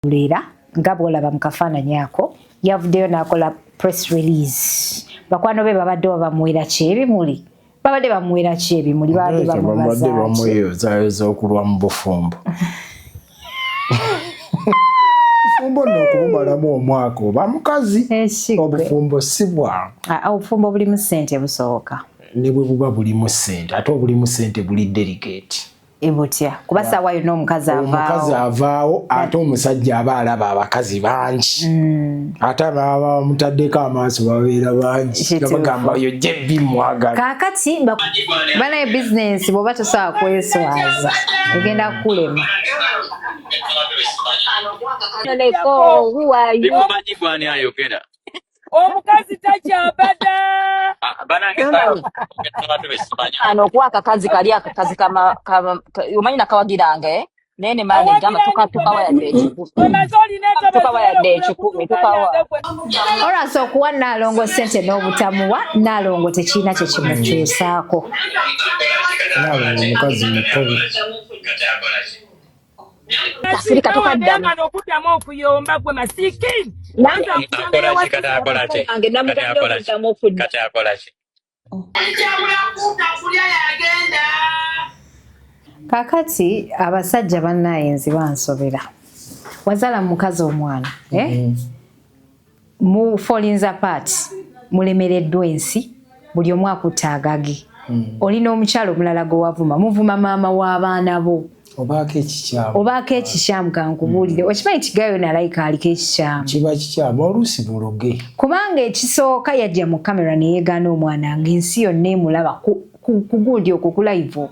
Lwera nga bw'olaba mu kafaananyi ako, yavuddeyo n'akola press release. Bakwano be babadde bamuwera ki ebimuli, babadde bamuwera ki ebimuli, babadde Babadde bamweyozayoza okulwa mu bufumbo. Obufumbo nno okubumalamu omwaka oba mukazi, obufumbo si bwangu. Obufumbo bulimu ssente busooka. Ne bwe buba bulimu ssente, ate obulimu ssente buli delicate. Ebutya kuba saawa yonna omukazi avaawo. Omukazi avaawo, ate omusajja aba alaba abakazi bangi, ate ababa bamutaddeko amaaso babeera bangi nga bagamba oyo jebbi mwagala. Kaakati banaye bizinensi bw'oba tosobola kweswaza egenda kukulema. Bikumanyi gwani ayogera. Omukazi takyambada. Ano okuwa akakazi kali akakazi kama omanyi nakawagiranga, eh? Naye ne maana egamba tukawa yadde 1,000. Omaze olina Tukawa yadde 1,000, tukawa. Olwasa okuwa Naalongo ssente n'obutamuwa Naalongo tekirina kye kimukyusaako. Naalongo omukazi mutobe. Kasirika tokaddamu. Okuddamu okuyomba gwe masiikini. Nange namugambye okuddamu okudda. Kati akola ki? Kaakati abasajja bannaye nzi bansobera. Wazaala mukazi omwana, eh? Mu falling apart, mulemereddwa ensi, buli omu akutta agage. Olina omukyalo omulala gwe wavuma, muvuma maama w'abaana bo. Obaako ekikyamu. Obaako ekikyamu, kankubuulire. Okimanyi nti gayo nalayika aliko ekikyamu. Kiba kikyamu, oluusi buloge. Kubanga ekisooka yajja mu kamera ne yeegaana omwana ng'ensi yonna emulaba ku gundi okwo ku live okwo.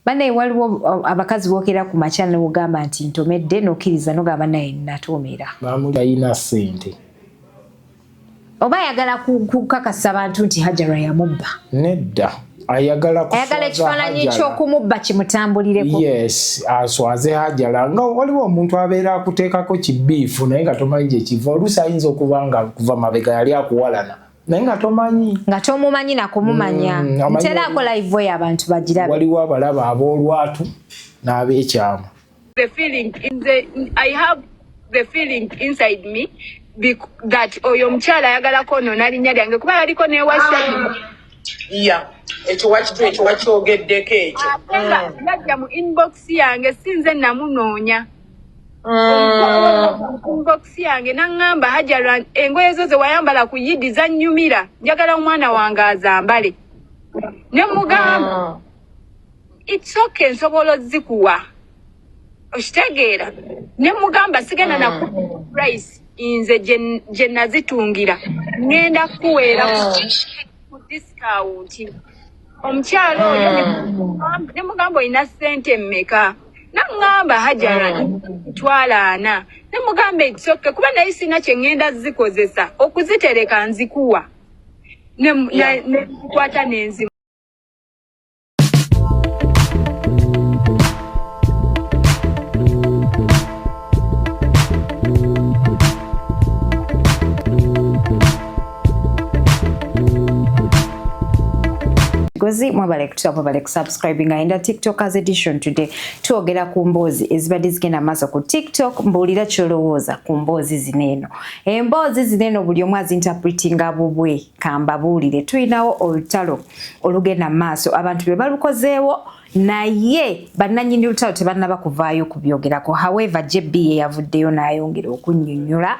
Bannaye waliwo abakazi bookera ku makya n'ogamba nti ntomedde, n'okkiriza n'ogamba naye natoomera. Bamuli alina ssente. Oba ayagala kukakasa bantu nti Hajara yamubba. Nedda. Ayagala ayagala ekifaananyi ky'okumubba kimutambulireko. Yes, aswaze Hajara. Nga waliwo omuntu abeera akuteekako kibiifu naye nga tomanyi gye kiva. Oluusi ayinza okuba nga kuva mabega yali akuwalana naye nga tomanyi. Nga tomumanyi nakumumanya. Ntera akola live oyo abantu bagirabe. Waliwo abalaba ab'olwatu n'ab'ekyama. The feeling in the I have the feeling inside me that oyo omukyala ayagala kwonoona linnya lyange kuba yaliko newasa. Ya, ekyo wakitu ekyo wakyogeddeko ekyo. Ate nga yajja mu inbox yange, si nze namunoonya. Inbox yange naŋŋamba, "Hajara, engoye zo ze wayambala ku Yidi zannyumira, njagala omwana wange azambale." Ne mugamba, "It's okay, nsobola ozikuwa." Okitegeera? Ne mugamba, "Sigenda na price nze gye nazitungira, ŋŋenda kukuweera ku discount." Omukyalo oyo ne mugamba, "Olina ssente mmeka?" Naŋŋamba, "Hajara, 400,000." Ne mugamba, "It's okay, kuba naye sina kye ŋŋenda zikozesa okuzitereka, nzikuwa." Ne nkwata nenzi Gozi mwebale kutuwa, mwebale kusubscribing. Ayenda TikTokers edition today, twogera ku mboozi ezibadde zigenda maaso ku TikTok. Mbuulira kyolowooza ku mboozi zino eno. Emboozi zino eno buli omu azinterpretinga bubwe. Kambabuulire, tulinawo olutalo olugenda mu maaso, abantu be balukozeewo, naye bannannyini lutalo tebannaba kuvaayo kubyogerako. However, JB ye yavuddeyo n'ayongera okunnyonnyola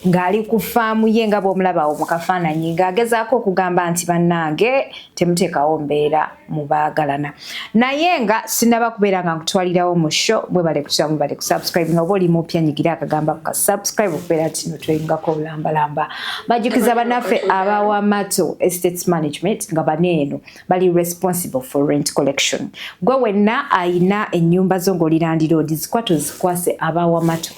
ng'ali ku faamu ye nga bw'omulabawo mu kafaananyi, ng'agezaako okugamba nti bannange temuteekawo mbeera mu baagalana. Naye nga sinaba kubeera nga nkutwalirawo mu show, bwebale kutya, mwebale kusubscribe. Nga oba oli mupya, nyigira akagamba ku kasubscribe okubeera nti no tweyungako obulambalamba. Bajjukiza bannaffe abawamato Estates Management nga baneeno bali responsible for rent collection. Gwe wenna ayina ennyumba zo ng'oli landlord, zikwate ozikwase abawamato.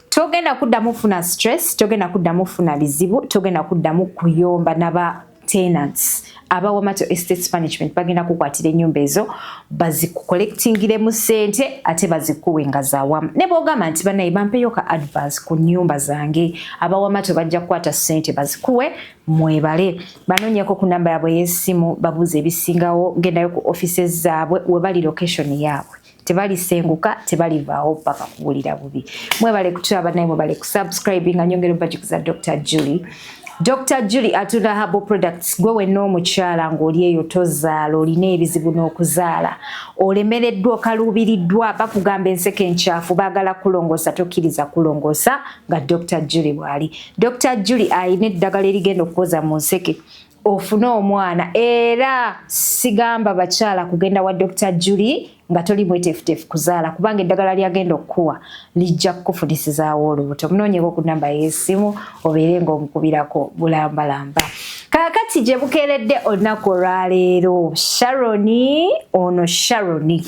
Togenda kuddamu funa stress, togenda kuddamu funa bizibu, togenda kuddamu kuyomba naba tenants. Abawamato Estates Management bagenda kukwatira ennyumba ezo, bazikucollectingiremu ssente ate bazikuwe nga zawamu. Ne bwogamba nti banaye bampeyo ka advance ku nnyumba zange, abawamato bajja kukwata ssente bazikuwe. Mwebale banoonyeko ku namba yaabwe ey'essimu, babuuze ebisingawo. Gendayo ku offices zaabwe we bali, location yaabwe. Tebalisenguka, tebalivaawo paka kuwulira bubi. Mwebale kutulaba, naye mwebale kusubscribinga. Nyongera obajjukiza Dr Julie. Dr Julie atunda herbal products. Gwe wenna omukyala ng'oli eyo tozaala, olina ebizibu n'okuzaala, olemereddwa, okaluubiriddwa, bakugamba enseke enkyafu, baagala kulongoosa, tokkiriza kulongoosa nga Dr Julie bw'ali. Dr Julie alina eddagala erigenda okukwoza mu nseke ofune omwana. Era sigamba bakyala kugenda wa Dr Julie nga toli mweteefuteefu kuzaala, kubanga eddagala lyagenda okukuwa lijja kukufunisizaawo olubuto. Munoonyeko ku namba y'essimu obeere ng'omukubirako bulambalamba. Kaakati gye bukeeredde olunaku olwaleero, Sharoni ono, Sharoni,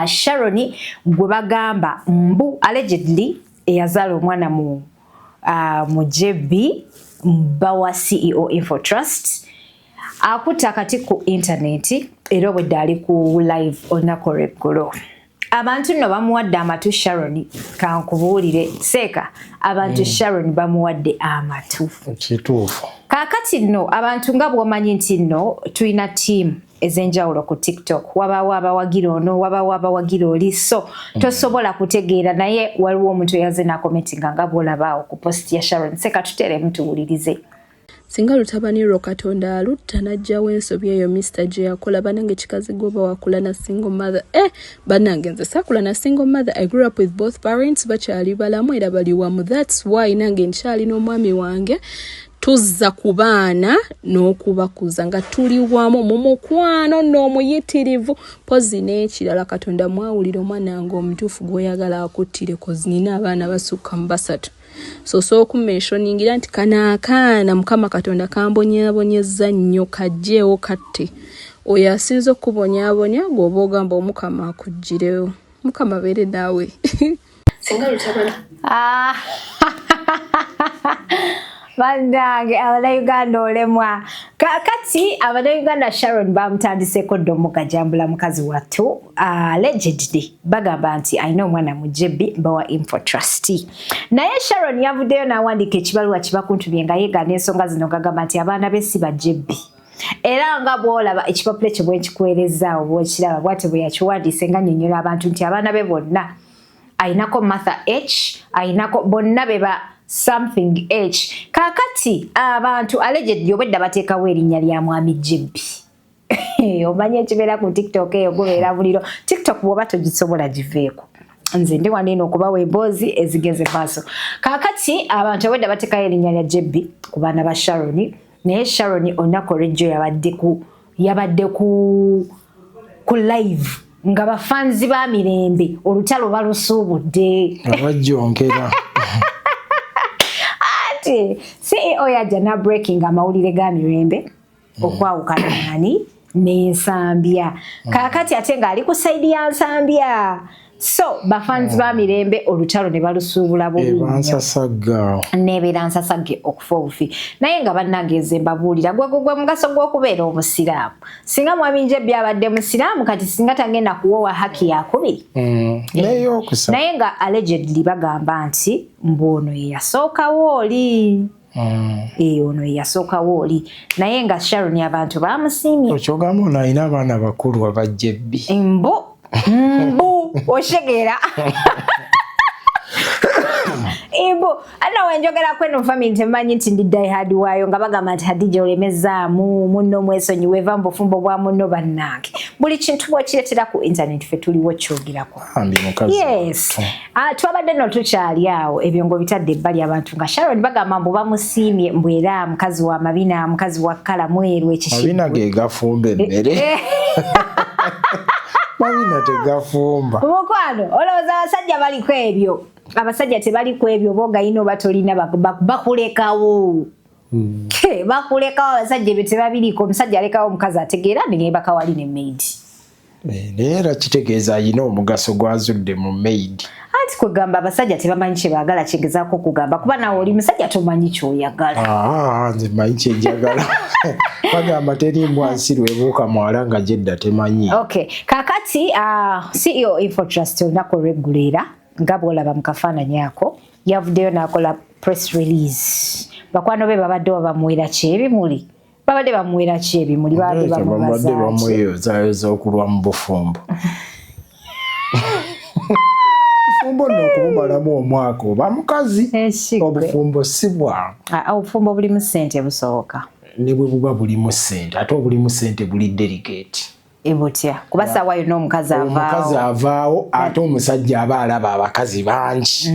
Sharoni gwe bagamba mbu allegedly eyazaala omwana mu JB, bba wa CEO Infotrust, akutte akati ku intaneti era obwedde ali ku live olunaku olweggulo. Abantu nno bamuwadde amatu. Sharon, kankubuulire seeka, abantu Sharon bamuwadde amatu. Kituufu. Kaakati nno abantu, nga bw'omanyi nti nno tulina ttiimu ez'enjawulo ku TikTok, wabaawo abawagira ono, wabaawo abawagira oli, so tosobola kutegeera. Naye waliwo omuntu eyaze n'acommentinga nga bw'olabaawo ku post ya Sharon. Seka tuteremu tuwulirize. Singa lutabani lwo Katonda alutta n'aggyawo ensobi eyo Mr gye yakola. Bannange, kikazi gwe oba wakula na single mother. Bannange, nze saakula na single mother. I grew up with both parents, bakyali balamu era bali wamu. That's why nange nkyalina omwami wange, tuzza ku baana n'okubakuza nga tuli wamu mu mukwano n'omuyitirivu. Pozi n'ekirala, Katonda mwawulira omwana wange omutuufu gw'oyagala akuttire, 'cause nina abaana basukka mu basatu. So sookumentioningira nti kano akaana Mukama Katonda kambonyaabonyezza nnyo, kajjeewo katte oyo asinza okubonyaabonya gw'oba ogamba Omukama akuggirewo. Mukama beere naawe. Singa lutabani Ah. Bannange Abannayuganda, olemwa. Kakati Abannayuganda, Sharon bamutandiseko dda omugajambula mukazi wattu. Allegedly bagamba nti alina omwana mu JB, bba wa Infotrust. Naye Sharon yavuddeyo n'awandiika ekibaluwa kibakuntubye nga yeegaana ensonga zino, gagamba nti abaana be si ba JB. Era nga bw'olaba ekipapula ekyo bwekikuweerezaawo, bw'okiraba bw'atyo bwe yakiwandiise nga nnyonnyola abantu nti abaana be bonna ayinako Martha H, ayinako bonna be ba something H. Kaakati abantu allegedly obwedda bateekawo erinnya lya mwami JB. Omanyi ekibeera ku TikTok eyo gubeera buliro. TikTok bw'oba togisobola giveeko, nze ndi wano eno okubawa emboozi ezigenze maaso. Kaakati abantu obwedda bateekayo erinnya lya JB ku baana ba Sharon. Naye Sharon olunaku olwejjo yabadde ku live nga bafanzi ba Mirembe olutalo balusuubudde. Abajjonkera. Ati CEO yajja na breaking amawulire ga Mirembe okwawukana nani n'Ensambya. Kaakati ate ng'ali ku side ya Nsambya, so bafanzi ba Mirembe olutalo ne balusuubula bubi nnyo. Ebansasagga. Nebeera nsasagge okufa obufi. Naye nga bannange nze mbabuulira, gwe gwe mugaso gw'okubeera omusiraamu. Singa mwami Njebbi abadde musiraamu, kati singa tagenda kuwowa haki yakubiri. Neyokusatu. Naye nga allegedly bagamba nti mbu ono ye yasookawo oli. Ono ye yasookawo oli. Naye nga Sharon abantu bamusiimye. Okyogamba ono alina abaana bakulu abajjebbi. Mbu oshegera mbu ana wenjogera kweno family temanyi nti ndi diehard waayo, nga bagamba nti Hadija olemezaamu munno, mwesonyiwe, va mu bufumbo bwa munno. Bannange, buli kintu bwekiretera ku internet, ffe tuliwo kyogerako. Ambi mukazi. Yes. Ah, twabadde no tukyali awo, ebyo ng'obitadde ebbali, abantu nga Sharon bagamba mbu bamusiimye, mbu era mukazi wa mabina, mukazi wa kkala mweru. Mabina ge gafumba emmere? Mabina tegafumba. Mukwano, olowooza abasajja baliko ebyo? Abasajja tebali ku ebyo. Oba ogayina oba tolina, bakulekawo. Bakulekawo. Abasajja ebyo tebabiriiko. Omusajja alekawo omukazi ategeera negebaka wali ne maid. Naye era kitegeeza ayina omugaso gwazudde mu maid. Anti kwegamba abasajja tebamanyi kyebaagala. Kyegezaako okugamba, kuba nawe oli musajja, tomanyi kyoyagala. Ah, nze manyi kyenjagala. Bagamba teri mbwa nsiru ebuuka mwala nga gyedda temanyi. Okay, kakati CEO Infotrust olunaku olweggulo, era nga bw'olaba mu kafaananyi ako, yavuddeyo n'akola press release. Bakwano be babadde bamuwera ki ebimuli? Babadde bamuwera ki ebimuli? Babadde Babadde bamubaza ki? bamweyozayoza okulwa mu bufumbo. Obufumbo nno okubumalamu omwaka oba mukazi, obufumbo si bwangu. Ah, obufumbo bulimu ssente busoboka. Ne bwe buba bulimu ssente, ate obulimu ssente buli delicate. Ebutya kuba saawa yonna omukazi Omukazi avaawo. Avaawo, ate omusajja aba alaba abakazi bangi,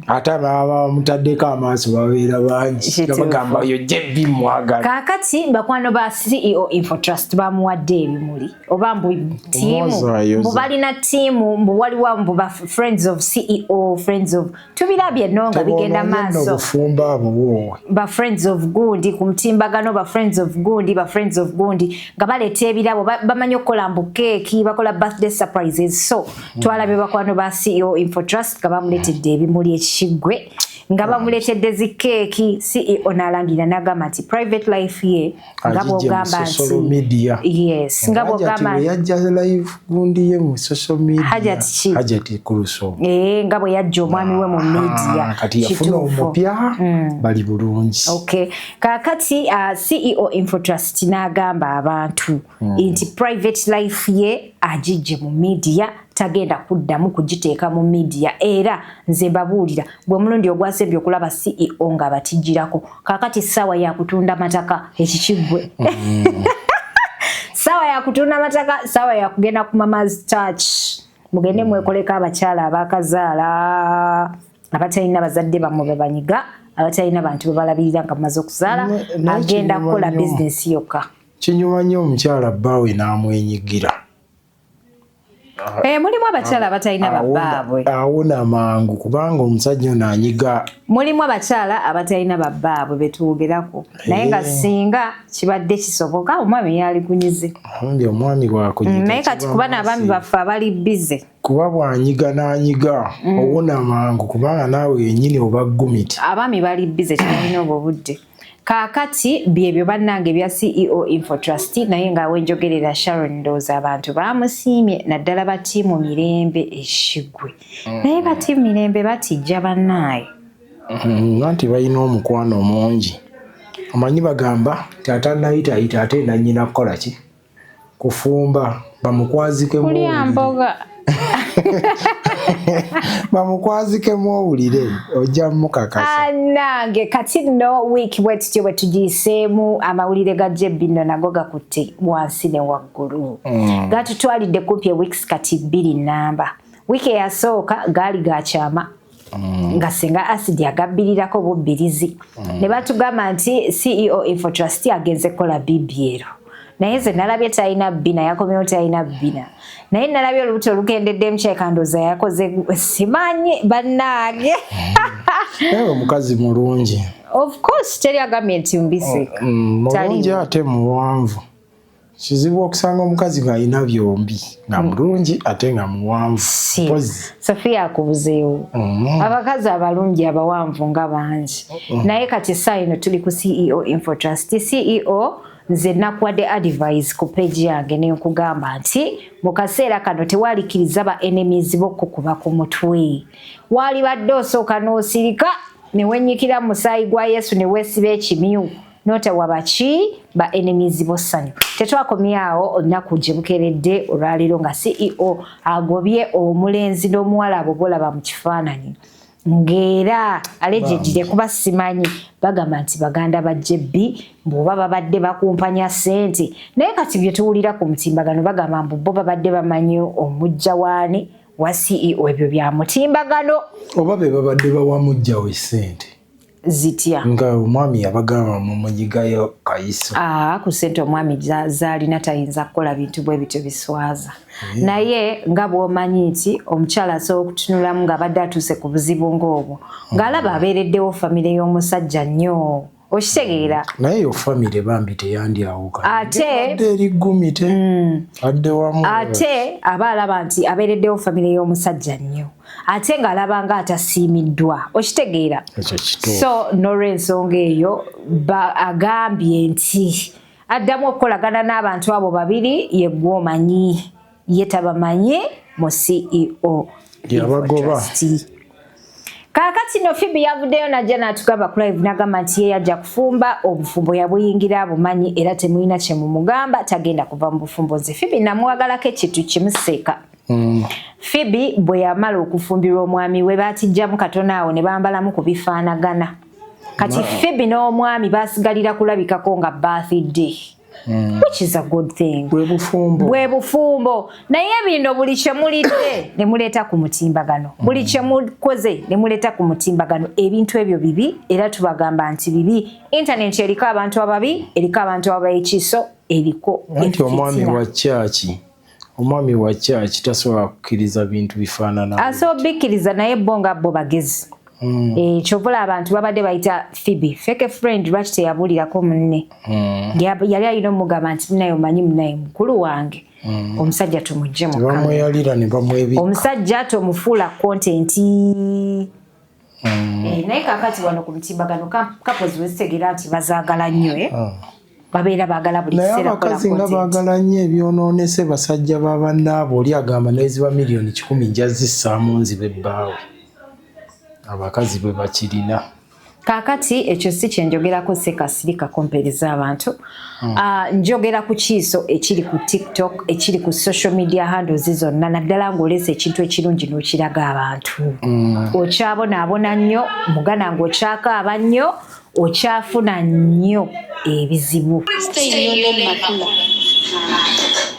ate ababa bamutaddeko amaaso babeera bangi nga bagamba oyo JB mwagala. Kaakati bakwano ba CEO Infotrust bamuwadde ebimuli oba mbu tiimu Omwozayoza. Mbu balina tiimu, mbu waliwo mbu ba friends of CEO, friends of, tubirabye nno nga bigenda Tebonoonye nno maaso. Obufumbo abo bwowe. Ba friends of gundi ku mutimbagano, ba friends of gundi, ba friends of gundi nga baleeta ebirabo, bamanyi okukola mbu keeki, bakola birthday surprises. So twalabye bakwano ba CEO Infotrust nga bamuleetedde ebimuli ekiggwe, nga bamuleetedde zi keeki. CEO n'alangira n'agamba nti private life ye nga Agijje mu bw'ogamba social nti media. Yes, nga Hajati bw'ogamba bwe yajja live gundi ye mu social media. Hajati ki? Hajati Kuluso. Eh, nga bwe yajja omwami we mu media. Kati yafuna Kituufu. omupya, bali bulungi. Okay. Kaakati CEO Infotrust n'agamba abantu nti private life ye agijje mu media, tagenda kuddamu kugiteeka mu media. Era nze mbabuulira, gwe mulundi ogwasembye okulaba CEO nga batijjirako. Kaakati ssaawa yakutunda mataka, ekikiggwe. Ssaawa yakutunda mataka, ssaawa yakugenda ku Mama's Touch, mugende mwekoleko abakyala abakazaala, abatalina bazadde bammwe bebanyiga, abatalina bantu bebalabirira nga mumaze okuzaala. Naye Agenda kinyuma kukola nnyo. bizinesi yokka. Kinyuma nnyo omukyala bbaawe n'amwenyigira. Eh, mulimu abakyala abatalina babbaabwe. Awona mangu kubanga omusajja ono anyiga. Mulimu abakyala abatalina babbaabwe betwogerako, naye nga singa kibadde kisoboka omwami yali kunyize. Ombi omwami bwakunyiga Naye kati kiba kuba n'abaami munsi. baffe abali bize. Kuba bwanyiga n'anyiga, owona mangu kubanga naawe yennyini oba gumiti. Abaami bali bize, tebalina obwo budde. Kaakati byebyo bannange bya CEO Infotrust. Naye nga wenjogerera Sharon, ndowooza abantu bamusiimye, naddala batiimu Mirembe Ekigwe. Naye batiimu Mirembe batijja bannaaye. Anti balina omukwano mungi. Omanyi bagamba nti atannayitayita ate nannyina kukola ki? Kufumba bamukwazikemu Kulya owulire. mboga. Bamukwazikemu owulire, ojja mukakasa. Anange kati nno wiiki bwe tutyo bwe tugiyiseemu. Amawulire ga JB nno nago gakutte wansi ne waggulu. Gatutwalidde kumpi eweeks kati 2 namba. Wiiki eyasooka gaali gakyama, nga senga Acid agabbirirako bubbirizi, ne batugamba nti CEO Infotrust agenze kukola BBL, naye nze nalabye talina bbina, yakomyewo talina bbina, naye nalabye olubuto olukendeddemu, kyekandooza yakoze, simanyi bannange. Naye omukazi mulungi. Of course, teri agambye nti mbiseka. Mulungi. Taliiwo. Ate muwanvu. Kizibu okusanga omukazi ng'alina byombi, nga mulungi ate nga muwanvu. Mpozi. Sofia akubuzeewo. Abakazi abalungi abawanvu nga bangi, naye kati essaawa eno tuli ku CEO Infotrust. CEO, nze nakuwadde advice ku page yange nenkugamba nti mu kaseera kano tewalikiriza ba enemies bo kukuba ku mutwe. Waalibadde osooka n'osirika ne wennyikira mu musaayi gwa Yesu ne weesiba ekimyu, notawa baki ba enemies bo ssanyu. Tetwakomyawo olunaku gye bukeredde olwaleero nga CEO agobye omulenzi n'omuwala abo bolaba mu kifaananyi, ng'era allegedly, kuba simanyi, bagamba nti baganda ba JB, bw'oba babadde bakumpanya ssente. Naye kati bye tuwulira ku mutimbagano, bagamba mbu bo babadde bamanyi omujja waani wa CEO. Ebyo bya mutimbagano. Oba be babadde bawa mujjawe ssente. Zitya? Nga omwami yabagamba mumuyigayo kayiso. Aa, ku ssente omwami zaalina tayinza kukola bintu bwe bityo biswaza. Naye nga bw'omanyi nti omukyala asobola okutunulamu ng'abadde atuuse ku buzibu ng'obwo, ng'alaba abeereddewo famire y'omusajja nnyo, okitegeera? Naye yo famire bambi teyandyawuka. Ate Adde eri gumite adde wamu. Ate aba alaba nti abeereddewo famire y'omusajja nnyo, ate ng'alaba nga atasiimiddwa, okitegeera? Ekyo kituufu. So n'olwensonga eyo agambye nti addamu okukolagana n'abantu abo babiri, ye gwomanyi, ye tabamanyi mu CEO Yabagoba. Infotrust. Kaakati no Phoebe yavuddeyo najja n'atugamba ku live, n'agamba nti ye yajja kufumba, obufumbo yabuyingira abumanyi, era temulina kye mumugamba, tagenda kuva mu bufumbo. Nze Phoebe namwagalako ekintu kimuseeka. Phoebe bwe yamala okufumbirwa omwami we, baatijjamu katono awo ne bambalamu ku bifaanagana. Kati Phoebe n'omwami basigalira kulabikako nga birthday, which is a good thing. Bwe bufumbo. Bwe bufumbo. Naye bino buli kye mulidde ne muleeta ku mutimbagano, buli kye mukoze ne muleeta ku mutimbagano, ebintu ebyo bibi, era tubagamba nti bibi. Internet eriko abantu ababi, eriko abantu abaekiso, eriko Anti omwami effitina. wa kyaki, omwami wa kyaki tasobola kukkiriza bintu bifaanana. Asobola bikkiriza, naye bo nga bo bagezi. Kyova abantu babadde bayita Phoebe fake friend. Lwaki teyabuulirako munne? Yali alina omugamba nti munaye, omanyi munaye mukulu wange, omusajja tumugje mu kamera. Tebamweyalira ne bamwebika. Omusajja tomufuula content. Naye kakati wano ku mutimbagano couples wezitegeera nti bazaagala nnyo, eh? Babeera baagala buli Naye kiseera kukola abakazi nga content. baagala nnyo ebyonoonese basajja ba bannaabwe. Oli agamba neziba miliyoni 100 nja zissaamu nziba ebbaawe. Abakazi bwe bakirina. Kaakati ekyo si kyenjogerako, sekasirikako mpeereza abantu. Ah, njogera ku kiiso ekiri ku TikTok, ekiri ku social media handles zonna, naddala ng'oleese ekintu ekirungi n'okiraga abantu. Okyabonaabona nnyo muganda, ng'okyakaaba nnyo, okyafuna nnyo ebizibu. Stay in your lane, Makula.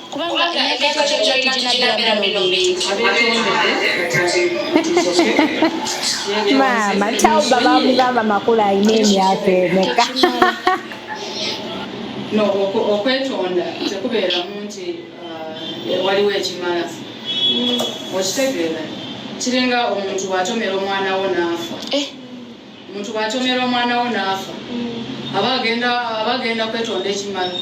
Kubanga emyaka gy'olina tuginabeera bino bintu. Maama Tauba bamugamba Makula alina emyaka emeka? Tekimala. No, okwetonda tekubeeramu nti waliwo ekimala. Okitegeera, kiringa omuntu bw'atomera omwana wo n'afa. Eh, Omuntu bw'atomera omwana wo n'afa, aba agenda kwetonda ekimala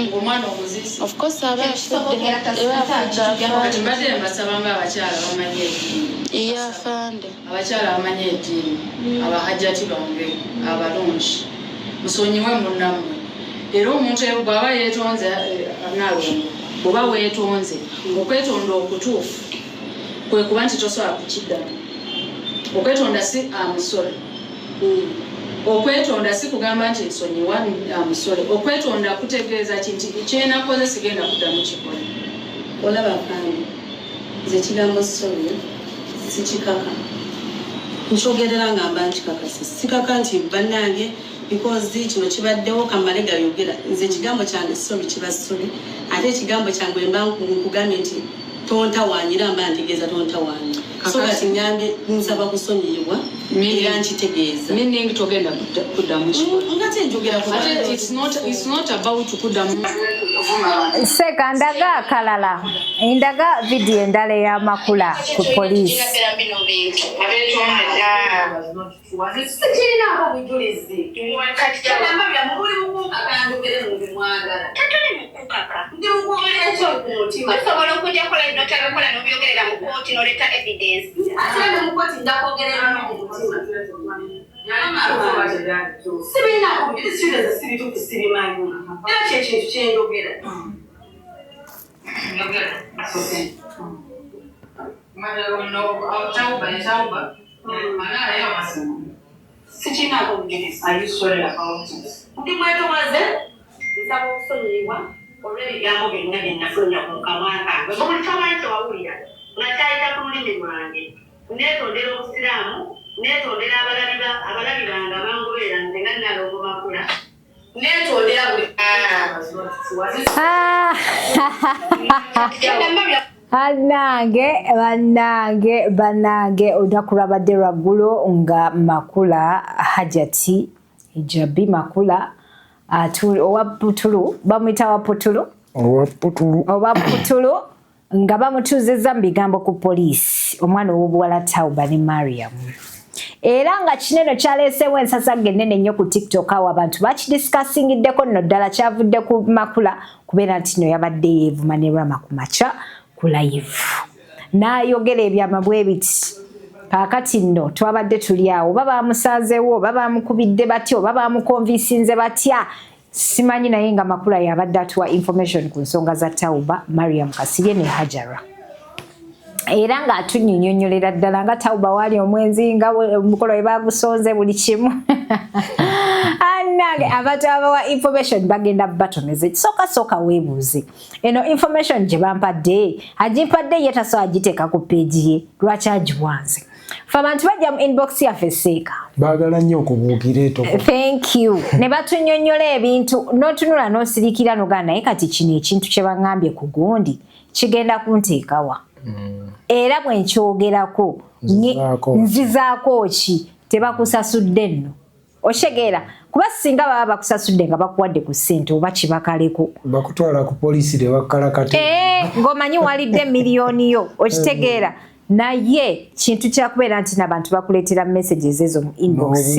ng'omwana omuziisi? Of course aba afudde. Eba afudde. Kati afande. Mbadde mbasaba nga abakyala bamanyi eddiini. Iye afande. Abakyala bamanyi eddiini, abahajjati bange abalungi, musonyiwe munnammwe. Era omuntu bw'aba yeetonze, nalongo, bw'oba weetonze, okwetonda okutuufu kwe kuba nti tosobola kukiddamu. Okwetonda si amusole, okwetonda si kugamba nti nsonyiwa amusole. Okwetonda kutegeeza ki? Nti kyenakoze sigenda kuddamu kikola. Olaba afande, nze ekigambo sorry sikikaka, nkyogerera nga mba nkikakasa. Sikaka nti bannange because kino kibaddewo kamale gayogera. Nze ekigambo kyange sorry kiba sorry. Ate ekigambo kyange wemba nkugambye nti tontawanyira, mba ntegeeza tontawanya. So kati ngambye nsaba kusonyiyibwa, era nkitegeeza. Meaning togenda kuddamu kikola. Nga kyenjogera ku Ate it's not about kuddamu. Seka, ndaga akalala, ndaga vidiyo endala ey'amakula ku poliisi. Bino bintu. Sikirinaako bujulizi. Kati Kyagamba byamu buli mukunkaka njogere mu bimwagala. Tetuli mukukaka. Ndi mukwogera ekyo ku mutima. Tusobola okujja kola notabakola n'obyogerera mu kooti n'oleta evidence. Ate ne mu kooti nja kwogerera mu mutima. Sibirinaako bujulizi, kitegeeza si bituufu, sibimanyi. Era kyekintu kyenjogera. Sikirinaako bujulizi. Ndi mwetowaze, nsaba okusonyiyibwa olw'ebigambo byonna bye nafulumya ku kamwa kange. Buli kyomanyi kyewawulira nga kyayita ku lulimi lwange, neetondera Obusiraamu, neetondera abalabi bange abangoberera nze nga Nalongo Makula, neetondera buli Ah! Bannange, bannange, bannange, olunaku lwabadde lwaggulo nga Makula, Hajati Hijabi Makula, owa Putulu, bamuyita wa Putulu. Owa Putulu. Owa Putulu, nga bamutuuzizza mu bigambo ku poliisi, omwana ow'obuwala Tauba ne Mariam. Era nga kinene kyaleeseewo ensasagge ennene nnyo ku TikTok. Awo abantu bakidiscussingiddeko nno ddala. Kyavudde ku Makula kubeera nti no yabadde yeevuma ne Rama ku makya ku live, n'ayogera ebyama bwe biti. Kaakati nno twabadde tuli awo, oba bamusanzeewo, oba bamukubidde batya, oba bamuconvincinze batya, simanyi. Naye nga Makula yabadde atuwa information ku nsonga za Tauba, Mariam Kasirye ne Hajara. Era ng'atunnyonnyolera ddala nga Tauba waali omwenzi, nga omukolo we bagusonze, buli kimu. Anange, abantu abawa information bagenda batomeze. Sooka sooka weebuuze, eno information gye bampadde, agimpadde ye tasobola agiteeka ku page ye, lwaki agiwanze? Fe abantu bajja mu inbox yaffe, seeka. Baagala nnyo okubuukira etoko. Thank you. Ne batunyonnyola ebintu, n'otunula n'osirikira, nogaa naye kati kino ekintu kye baŋŋambye ku gundi kigenda kunteekawa? Era bwe nkyogerako nzizaako ki? Tebakusasudde nno, okitegeera? Kuba singa baba bakusasudde nga bakuwadde ku ssente oba kibakaleko. Bakutwala ku poliisi tebakalakate. Eh, ng'omanyi walidde miliyoni yo, okitegeera? Naye kintu kyakubeera nti nabantu bakuleetera messages ezo mu inbox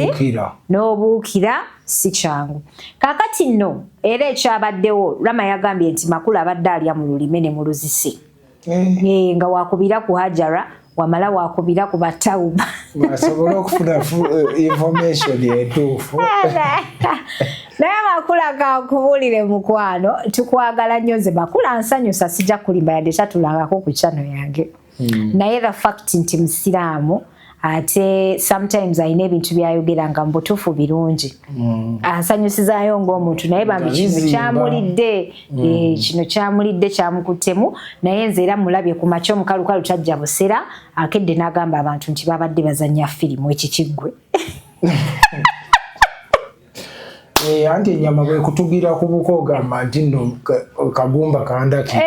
n'obuukira, si kyangu. Kaakati nno era ekyabaddewo, Rama yagambye nti Makula abadde alya mu lulime ne mu luzisi. Eh, nga wakubira ku Hajara, wamala wakubira ku Batawuba. Basobole okufuna information entuufu. Naye Makula, kankubulire mukwano, tukwagala nnyo. Nze Makula nsanyusa, sijja kulimba, yadde tatulangako ku channel yange. Naye the fact nti musiraamu, ate sometimes alina ebintu byayogera nga mubutuufu birungi. Asanyusizaayo ng'omuntu, naye bambi kino kyamulidde. Kino kyamulidde, kyamukuttemu. Naye nze era mulabye ku makya omukalukalu tajja busera, akedde n'agamba abantu nti babadde bazannya firimu. Ekikiggwe. Eh, anti enyama bwekutugira ku buko ogamba nti nno kagumba kandaki,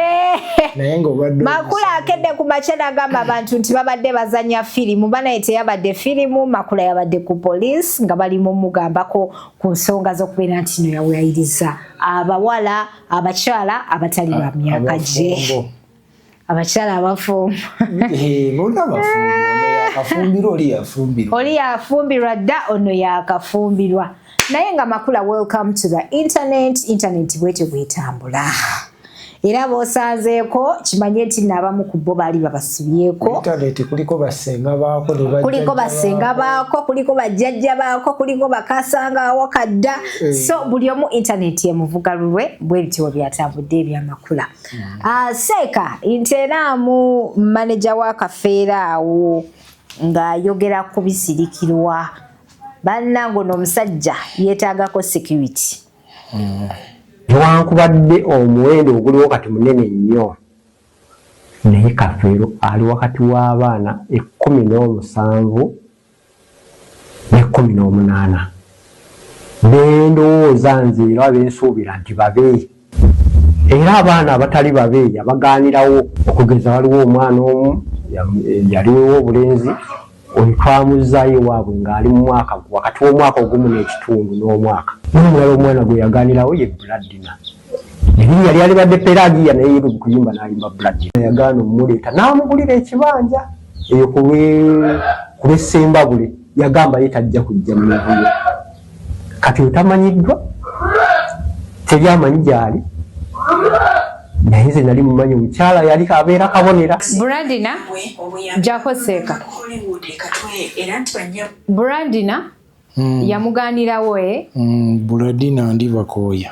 naye nga obadde Makula akedde ku makya n'agamba abantu nti babadde bazanya firimu. Banaye teyabadde firimu. Makula yabadde ku poliisi nga bali mumugambako ku nsonga z'okubeera nti no yawayiriza abawala, abakyala abatali ba myaka gye, abakyala abafumbo. Eh, bonna bafumbo. Ono yakafumbirwa, oli yafumbirwa. Oli yafumbirwa dda, ono yakafumbirwa. Naye nga Makula, welcome to the internet. Internet bwetyo bwetambula, era b'osanzeeko kimanye nti naabamu ku bo baali babasibyeko. Internet kuliko basenga baako ne bajjajja. Kuliko basenga baako, kuliko bajjajja baako, kuliko bakasanga awakadda. So buli omu internet emuvuga lulwe. Bwe bityo bwe byatambudde ebyamakula. Seeka nteraamu maneja wa Kafeera awo ng'ayogera ku bisirikirwa. Bannange, ono omusajja yeetaagako security. Newankubadde omuwendo oguliwo kati munene nnyo, naye Kafeero ali wakati w'abaana 17 ne 18 bendowooza nze era bensuubira nti babe, era abaana abatali babe yabagaanirawo. Okugeza waliwo omwana omu yaliwo obulenzi, oyo twamuzzaayo ewaabwe ng'ali mu mwaka wakati w'omwaka ogumu n'ekitundu n'omwaka. N'omulala omwana gwe yagaanirawo ye Buladina, erinnya lyali badde Pelagiya, naye ye kuyimba n'ayimba Buladina. Yagaana omumuleeta n'amugulira ekibanja eyo ku lw'Essembabule. Yagamba ye tajja kujja mu mivuyo. Kati otamanyiddwa, teri amanyi gy'ali, naye nze nali mumanyi. Omukyala yali abeera Kabonera. Buradina jakoseeka, Buradina yamuganirawo e Buladina ndi bakooya.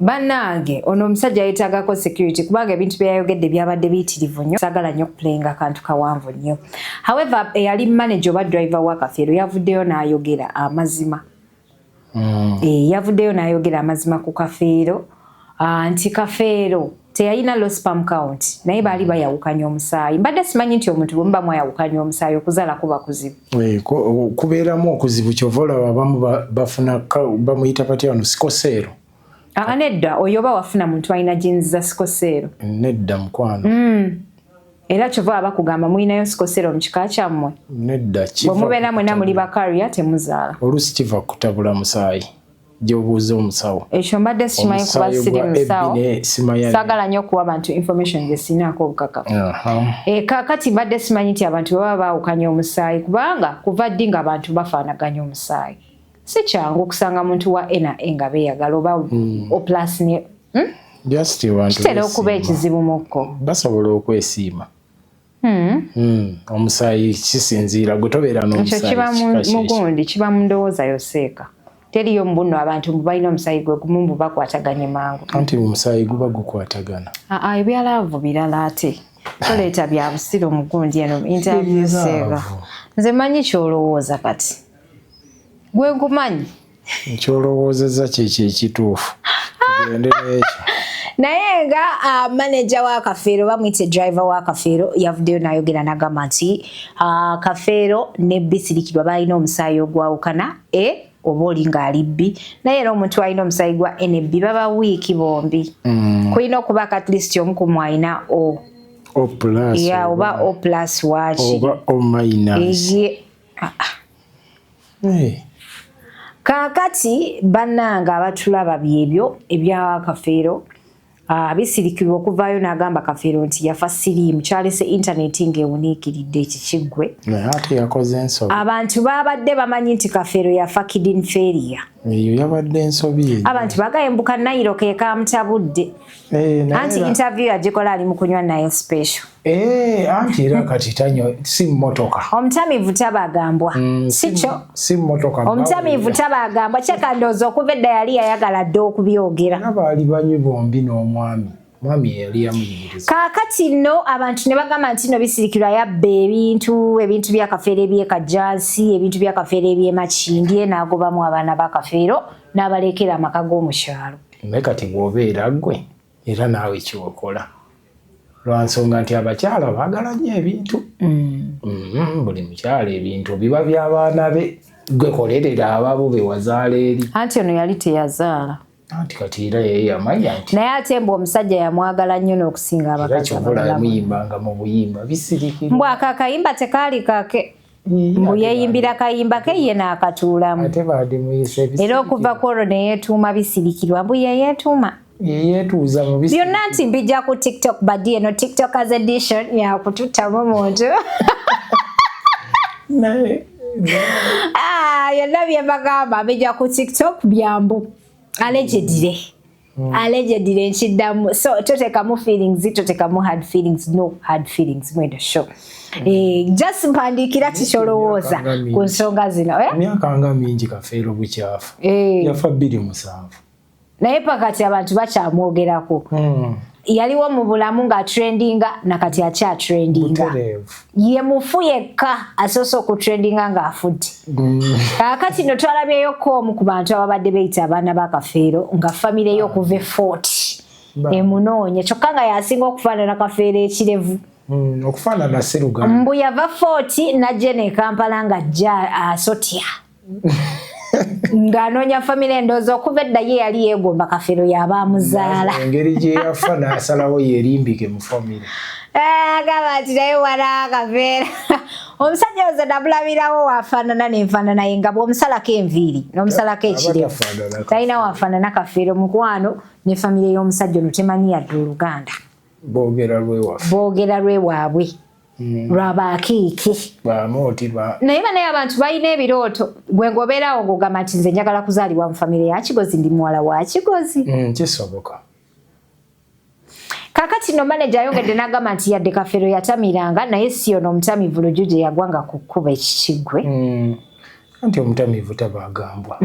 Bannange, ono omusajja yeetaagako security, kubanga ebintu byeyayogedde byabadde biyitirivu nnyo. Saagala nnyo okuplayinga akantu kawanvu nnyo. However, eyali manager oba driver wa Kafeero yavuddeyo n'ayogera amazima. Yavuddeyo n'ayogera amazima ku Kafeero, nti Kafeero teyalina low sperm count, naye baali bayawukanya omusaayi. Mbadde simanyi nti omuntu bwe muba mwayawukanya omusaayi okuzaala kuba kuzibu. Eh, kubeeramu okuzibu, kyova olaba abamu bafuna bamuyita batya wano, sickle cell. Aa, nedda, oyo oba wafuna muntu alina genes za sickle cell. Nedda mukwano. Era kyova bakugamba mulinayo sickle cell mu kika kyammwe. Nedda. Bwe mubeera mwena muli ba carrier, temuzaala. Oluusi kiva kutabula musaayi, gyobuuza omusawo. Ekyo mbadde sikimanyi kuba siri musawo, saagala nnyo okuwa abantu information gye sinaako obukakafu. Kaakati mbadde simanyi nti abantu bwe baba baawukanya omusaayi, kubanga kuva ddi ng'abantu bafaanaganya omusaayi? Si kyangu okusanga muntu wa A na A nga beeyagala oba O plus ne Kitera okuba ekizibu mukko. Basobola okwesiima. Omusaayi kisinziira gwe tobeera n'omusaayi. Ekyo kiba mugundi, kiba mu ndowooza yoseeka. Teriyo mbuno abantu mbu balina omusaayi gwe gumu mbu bakwataganye mangu. Anti omusaayi guba gukwatagana. Aa, ebya love birala ate. Toleeta bya busiru mugundi eno interview seega. Nze manyi ky'olowooza kati. Gwe nkumanyi. Nkyolowoozezza kyekyo ekituufu. Tugende n'ekyo. Naye nga manager wa Kafeero bamuyite driver wa Kafeero yavuddeyo n'ayogera n'agamba nti Kafeero ne Bisirikirwa balina omusaayi ogwawukana e oba oli ng'ali bbi, naye era omuntu alina omusaayi gwa NB baba wiiki bombi. Kulina okubaako at least omu ku mmwe alina O. O plus. Yeah, oba O plus waaki. Oba O minus. Hey. Kaakati bannange abatulaba byebyo ebya Kafeero. Bisirikirwa okuvaayo n'agamba Kafeero nti yafa siriimu, kyalese intaneti ng'ewuniikiridde ekikiggwe. Naye ate yakoze ensobi. Abantu babadde bamanyi nti Kafeero yafa kidney failure. Eyo yabadde ensobi. Abantu bagaye mbu ka Nile ke kamutabudde. Anti interview agikola ali mu kunywa Nile Special. Anti era kati tanywa si mmotoka. Omutamiivu tabagambwa. Si kyo? Si mmotoka. Omutamiivu tabagambwa. Kyeka ndowooza okuva edda yali yayagala dda okubyogera. Era baali banywi bombi n'omwami. Mwami yali yamuyigiriza. Kaakati nno abantu ne bagamba nti nno Bisirikirwa yabba ebintu bya Kafeero eby'e Kajjansi, ebintu bya Kafeero eby'e Makindye, n'agobamu abaana ba Kafeero n'abalekera amaka g'omu kyalo. Naye kati bw'obeera ggwe era naawe kyokola. Lwa nsonga nti abakyala baagala nnyo ebintu. Buli mukyala ebintu biba by'abaana be, gwe kolerera ababo be wazaala eri. Anti ono yali teyazaala. Anti kati era ye yamanya nti. Naye ate mbu omusajja yamwagala nnyo n'okusinga abakazi abalala. Yamuyimbanga mu buyimba bisirikirwa. Mbu ako akayimba tekaali kake. Mbu yeeyimbira kayimba ke ye n'akatuulamu. Ate baadimuyise bisirikirwa. Era okuva ku olwo ne yeetuuma Bisirikirwa, mbu ye yeetuuma. Yeetuuza mu byonna nti mbijja ku TikTok, badi eno TikTokers edition yakututtamu muntu. Naye Byonna bye mbagamba bijja ku TikTok byambu allegedly. Allegedly nkiddamu, so totekamu feelings, totekamu hard feelings, no hard feelings mweno show. Just mpandiikira kikyolowooza ku nsonga zino. Emyaka nga mingi Kafeero bukyafu. Yafa 2007. Naye pakati abantu bakyamwogerako. Yaliwo mu bulamu nga trendinga, nakati akyatrendinga. Ye mufu yekka asoose okutrendinga ng'afudde. Kaakati nno twalabyeyoko omu ku bantu ababadde beeyita abaana ba Kafeero nga famire ye okuva e Fort emunoonya, kyokka nga yasinga okufaanana Kafeero ekirevu. Okufaanana Sseruganda. Mbu yava Fort n'ajja eno e Kampala ng'ajja asotya. Ng'anoonya famire, endowooza okuva edda ye yali yeegomba Kafeero y'aba amuzaala. Engeri gye yafa n'asalawo yeerimbike mu famire. Agamba nti naye wana Kafeero. Omusajja ozo namulabirawo waafaanana n'enfaanana ye nga bw'omusalako enviiri n'omusalako ekirevu. Talina waafaanana Kafeero mukwano, ne famire y'omusajja ono temanyi yadde Oluganda. Boogera lwewaffe. Boogera lwewaabwe. Lwabakiiki. Naye banaye abantu balina ebirooto. Gwe ng'obeerawo ng'ogamba nti nze njagala kuzaalibwa mu famire ya Kigozi, ndi muwala wa Kigozi. Kisoboka. Kaakati nno manager ayongedde n'agamba nti yadde Kafeero yatamiranga, naye si ono omutamiivu Luju gye yagwanga ku kkubo ekikiggwe. Anti omutamiivu tabagambwa.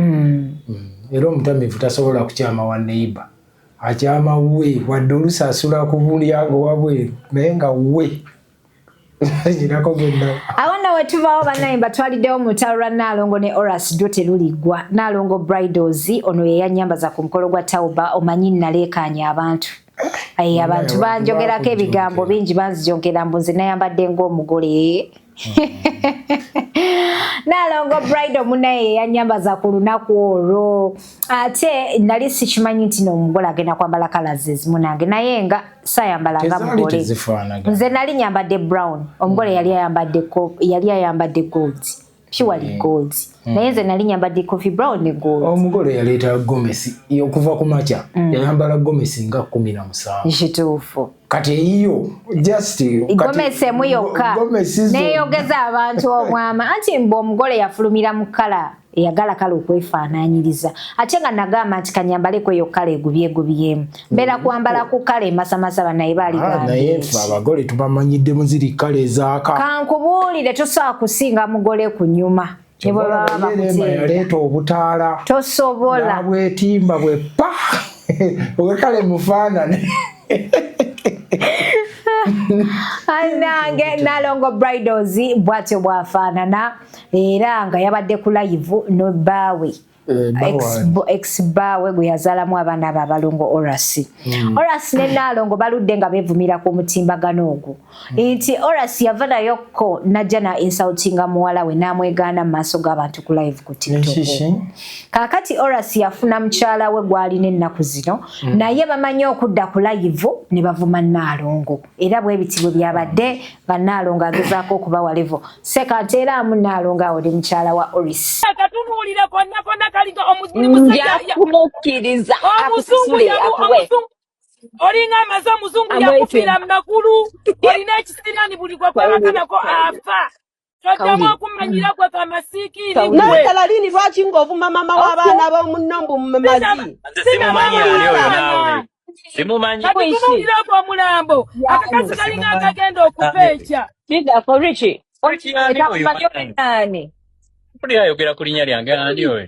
Era omutamiivu tasobola kukyama wa neighbor. Akyama we, wadde oluusi asula ku mulyango wabweru naye nga we. Awo nno wetuvaawo bannaye mbatwaliddewo mu lutalo lwa Nnaalongo ne Oras dwo teruliggwa. Nnaalongo Bridals ono ye yannyambaza ku mukolo gwa Tauba, omanyi nnaleekaanya abantu. Abantu banjogerako ebigambo bingi, banzijonkera mbu nze nayambadde ng'omugole. Nnaalongo Bridal munnaye ye yannyambaza ku lunaku olwo. Ate nali sikimanyi nti n'omugole agenda kwambala colours ezimu nange, naye nga saayambala nga mugole. Nze nali nyambadde brown, omugole yali ayambadde gold, purely gold. Naye nze nali nyambadde coffee brown ne gold. Omugole yaleeta gomesi okuva ku makya, yayambala gomesi nga 17. Kituufu. Kati eyiyo just gomesi emu yokka neeyogeza abantu obwama, anti mbu omugole yafulumira mu colour eyagala kale okwefaanaanyiriza, ate nga nagamba nti kanyambaleko eyo colour egubyegubyemu, mbeera kwambala ku colour emasamasa banaye baali. Naye ffe abagole tubamanyidde mu ziri colour ezaaka. Kankubuulire, tosobola kusinga mugole ku nyuma. Yaleeta obutaala. Tosobola. Bwetimba bwe pa wekale mufaanane. Anange Nalongo Bridals bwatyo bwafaanana era nga yabadde ku live nobbaawe ex bbaawe gwe yazaalamu abaana abo abalongo Orasi. Orasi ne Nalongo baludde nga beevumira ku mutimbagano ogwo nti Orasi yava nayokko najja na insultinga muwala we n'amwegaana mu maaso g'abantu ku live ku TikTok. Kaakati Orasi yafuna mukyala we gw'alina ennaku zino, naye bamanyi okudda ku live ne bavuma Naalongo, era bwe biti bwe byabadde nga Naalongo agezaako okubawa level. Sekanteeraamu Naalongo awo ne mukyala wa Oris. Akatunuulira konna konna kalinga buli musajja Nja kumukkiriza omuzungu akusasule akuwe. Omuzungu olinga amaze omuzungu I'm waiting. yakufiira mu magulu, olina ekisiraani buli gwe kwebakanako afa, toddamu Kawulire. okumanyira gwe kamasiikini Kawulire. gwe. Naddala lini lwaki ng'ovuma maama w'abaana b'omunno mbu mumazi? Nze simumanyi ani oyo naawe. Simumanyi. Kati Who is she? tunuulira gwe omulambo, akakazi Yani. kalinga Simumanyi. akagenda okufa ekya. Linda for Richie. Richie ani oyo Etakumanyi bannange? nani? Mpulira ayogera ku linnya lyange ani oyo?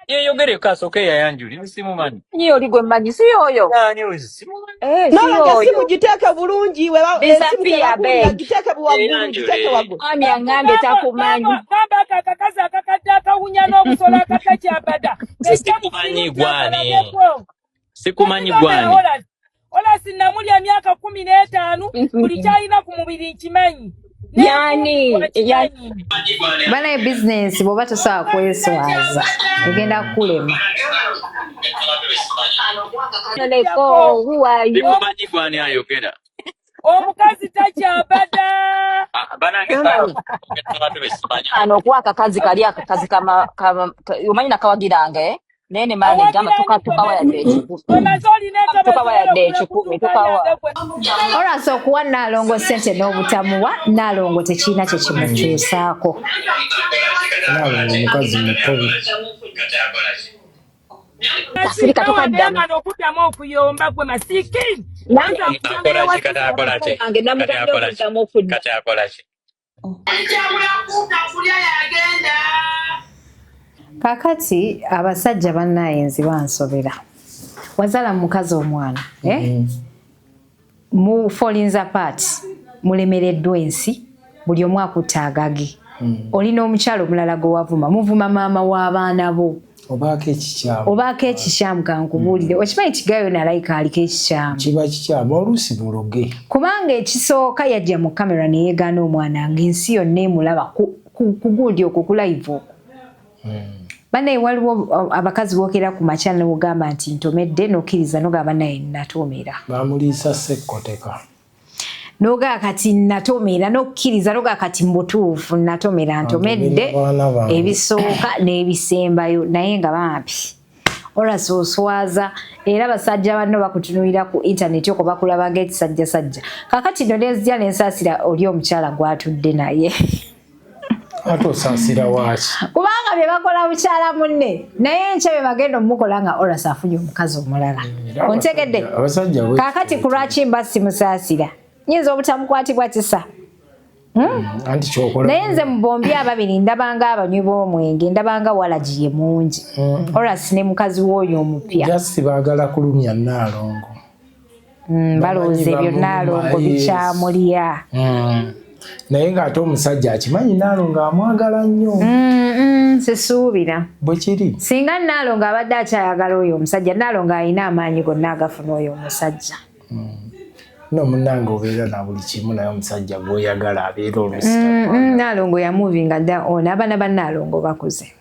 Yeeyogereko asooke yeeyanjule simumanyi. Nyi oli gwe mmanyi si oyo. Ani oyo simumanyi. Eh, si Nalongo oyo. essimu giteeke bulungi, esimu Disappear tebakuwulira, beg. giteeke waggulu, giteeke Yeeyanjule. waggulu. Mwami aŋŋambye takumanyi. Gamba ako akakazi akakadde akawunya n'obusolo akatakyabada Nze kejja sikumanyi mu gwani. kyakalabeko. Sikumanyi gwani. Olasi Olasi namulya emyaka 15, buli kyalina ku mubiri nkimanyi. Yani, yani. N'enkumbi Banaye bizinensi bw'oba tosobola kweswaza egenda kukulema. Leko, who are you? Simumanyi gwani ayogera. Omukazi takyabada. Ah, Banange abantu be simanyi. Ano okuwa akakazi kali akakazi kama omanyi nakawagiranga eh? Naye ne maama egamba tukawa yadde 1,000. Omaze olina Tukawa yadde 1,000 tukawa. Orasi okuwa Naalongo ssente n'obutamuwa Naalongo tekirina kye kimukyusaako. Naalongo omukazi mutobe. Kasirika tokaddamu. Gano okuddamu okuyomba gwe masiikini. Nange Akola ki kati akola ki? wange Kati namugambye akola ki? okuddamu okudda. Kati akola ki? Kaakati abasajja bannaye nze bansobera. Wazaala mu mukazi omwana, eh? Mu falling apart, mulemereddwa ensi, buli omu akutta agage. Olina omukyala omulala gwe wavuma, muvuma maama w'abaana bo. Obaako ekikyamu. Obaako ekikyamu kankubuulire. Okimanyi nti gayo nalayika aliko ekikyamu. Kiba kikyamu oluusi buloge. Kubanga ekisooka yajja mu kamera ne yeegaana omwana ng'ensi yonna emulaba ku gundi okwo ku live okwo. Bannaye waliwo abakazi bookera ku makya n'ogamba nti ntomedde n'okkiriza n'ogamba bannaye natomera. Bamuliisa sekkoteka. N'ogamba kati natomera n'okkiriza n'ogamba kati mu butuufu natomera ntomedde Abaana bange. ebisooka n'ebisembayo naye nga bambi Orasi oswaza era basajja banno bakutunuulira ku intaneti okwo bakulaba ng'ekisajjasajja. Kaakati nno nenzija nensaasira oli omukyala gw'atudde naye. Ate osaasira waaki? Kubanga bye bakola mukyala munne naye enkya bye bagenda omukola nga Orasi afunye omukazi omulala. Era Ontegedde? Abasajja Kaakati ku lwaki mba simusaasira? Nyinza obutamukwatibwa kisa. Anti kyokola. Naye nze mu bombi ababiri ndabanga abanywi b'omwenge, ndabanga walagi ye mungi. Orasi ne mukazi w'oyo omupya. Just baagala kulumya Naalongo. Balowooza ebyo Bamanyi Naalongo bamuluma, yes. bikyamulya. Naye ng'ate omusajja akimanyi Naalongo amwagala nnyo. Sisuubira. Bwe kiri. Singa Naalongo abadde akyayagala oyo omusajja, Naalongo alina amaanyi gonna agafuna oyo omusajja. No munnange obeera na buli kimu naye omusajja gw'oyagala abeera oluusi. Naalongo yamuvinga dda ono abaana ba Naalongo bakuze.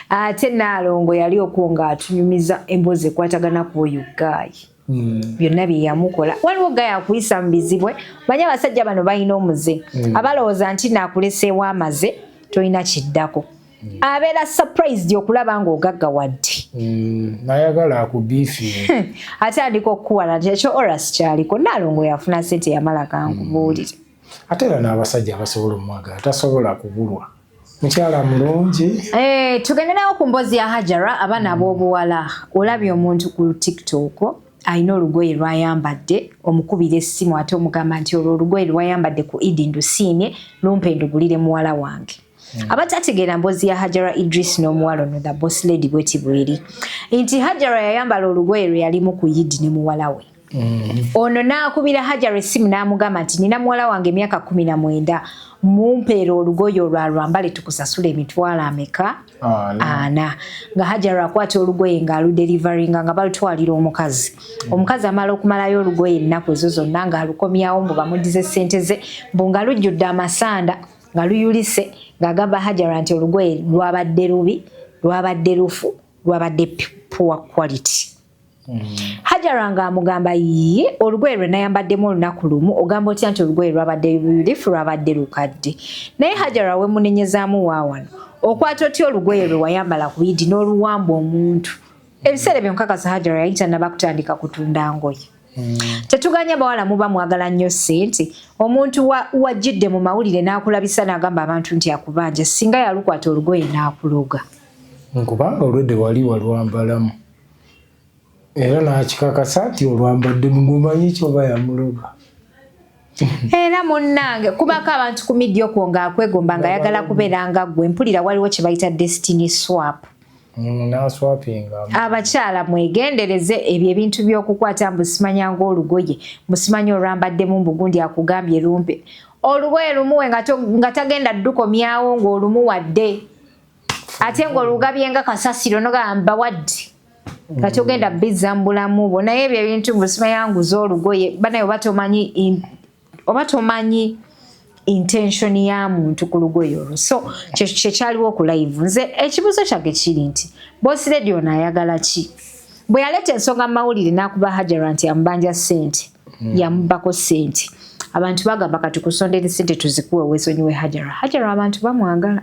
Ate Naalongo yali okwo ng'atunyumiza emboozi ekwatagana ku oyo gaayi. Byonna bye yamukola. Waliwo gaayi akuyisa mu bizibwe, manyi abasajja bano balina omuze. Abalowooza nti naakuleseewo amaze, tolina kiddako. Abeera surprised okulaba ng'ogaggawadde. Nayagala akubiifinga. Ate andika okukuwala nti ekyo Orasi kyaliko. Naalongo yafuna ssente yamala kankubuulire. Ate era n'abasajja abasobola omwagala tasobola kubulwa. Mukyala mulungi. Tugende nawo ku mboozi ya Hajara abaana ab'obuwala. Olabye omuntu ku TikTok alina olugoye lw'ayambadde, omukubira essimu ate omugamba nti olwo olugoye lw'ayambadde ku Idi ndusiimye, lumpe ndugulire muwala wange. Abatategeera mboozi ya Hajara Idris n'omuwala ono the boss lady bweti bweri nti Hajara yayambala olugoye lwe yalimu ku Idi ne muwala we. Ono n'akubira Hajara essimu n'amugamba nti nina muwala wange emyaka 19, mumpeera olugoye olwo alwambale, tukusasula emitwalo ameka? Ana. Nga Hajara akwata olugoye ng'aludeliveringa, nga balutwalira omukazi. Omukazi amala okumalayo olugoye ennaku ezo zonna, ng'alukomyawo mbu bamuddize ssente ze, mbu nga lujjudde amasanda, nga luyulise, ng'agamba Hajara nti olugoye lwabadde lubi, lwabadde lufu, lwabadde poor quality. Hajara ng'amugamba, ye olugoye lwe nayambaddemu olunaku lumu, ogamba otya nti olugoye lwabadde luyulifu, lwabadde lukadde? Naye Hajara wemunenyezaamu waawano, okwata otya olugoye lwe wayambala ku Idi n'oluwamba omuntu? Ebiseera ebyo nkakasa Hajara yali tannaba kutandika kutunda ngoye. Tetuganya bawala, muba mwagala nnyo ssente. Omuntu wajjidde mu mawulire n'akulabisa n'agamba abantu nti akubanja, singa yalukwata olugoye n'akuloga. Nkubanga olwedde wali walwambalamu era n'akikakasa nti olwambadde, mugumanyi kyoba yamuloga. Era munnange, kubako abantu ku media okwo ng'akwegomba, ng'ayagala kubeera nga ggwe. Mpulira waliwo kye bayita destiny swap. Naswapinga. Abakyala mwegendereze ebyo ebintu by'okukwata mbu simanya ng'olugoye, mbu simanya olwambaddemu, mbu gundi akugambye lumpe olugoye lumuwe nga tagenda ddukomyawo, ng'olumuwadde ate ng'olugabye nga kasasiro, nogamba wadde nga togenda bizza mu bulamu bwo. Naye ebyo ebintu mbu simanya nguza olugoye, banaye oba tomanyi intention ya muntu ku lugoye olwo. So kyekyaliwo ku live. Nze ekibuuzo kyange kiri nti boss lady ono ayagala ki? Bwe yaleeta ensonga mu mawulire n'akuba Hajara nti amubanja ssente, yamubbako ssente, abantu bagamba kati kusondera ssente tuzikuwe weesonyiwe Hajara. Hajara abantu bamwagala.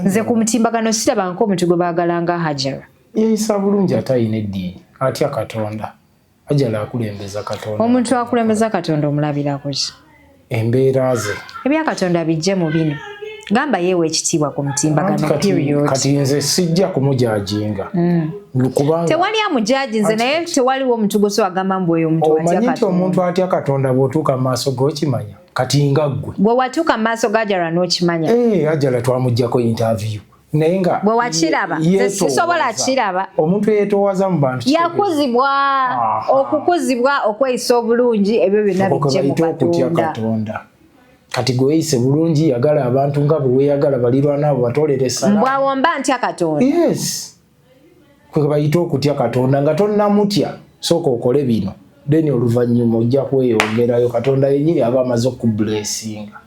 Nze ku mutimbagano sirabangako omuntu gwe baagala nga Hajara. Yeeyisa bulungi ate ayina eddiini, atya Katonda. Hajara akulembeza Katonda. Omuntu akulembeza Katonda omulabirako ki? Embeera ze. Ebya Katonda bijje mu bino, gamba yeewa ekitiibwa ku mutimbagano. Period. Kati nze sijja kumujajinga kubanga Tewali amujajinze, naye tewaliwo omuntu gwe agamba mbu oyo omuntu atya Omanyi nti Katonda. omuntu atya Katonda bw'otuuka mu maaso g'okimanya, kati nga ggwe. Bwe watuuka mu maaso ga Hajara n'okimanya. Eh, Hajara twamugjako interview naye nga Bwe wakiraba, nze sisobola kiraba. Omuntu eyetoowaza mu bantu Yakuzibwa, okukuzibwa, okweyisa obulungi, ebyo byonna Okwo kwe bijje mu bayita okutya Katonda. Katonda. Kati gwe weeyise bulungi, yagala abantu nga bwe weeyagala, balirwana abo batolere essalaamu. Mbwawomba ntya Katonda. Yes, kwe bayita okutya Katonda. Nga tonnamutya, sooka okole bino, then oluvannyuma ojja kweyongerayo. Katonda yennyini aba amaze okublessinga,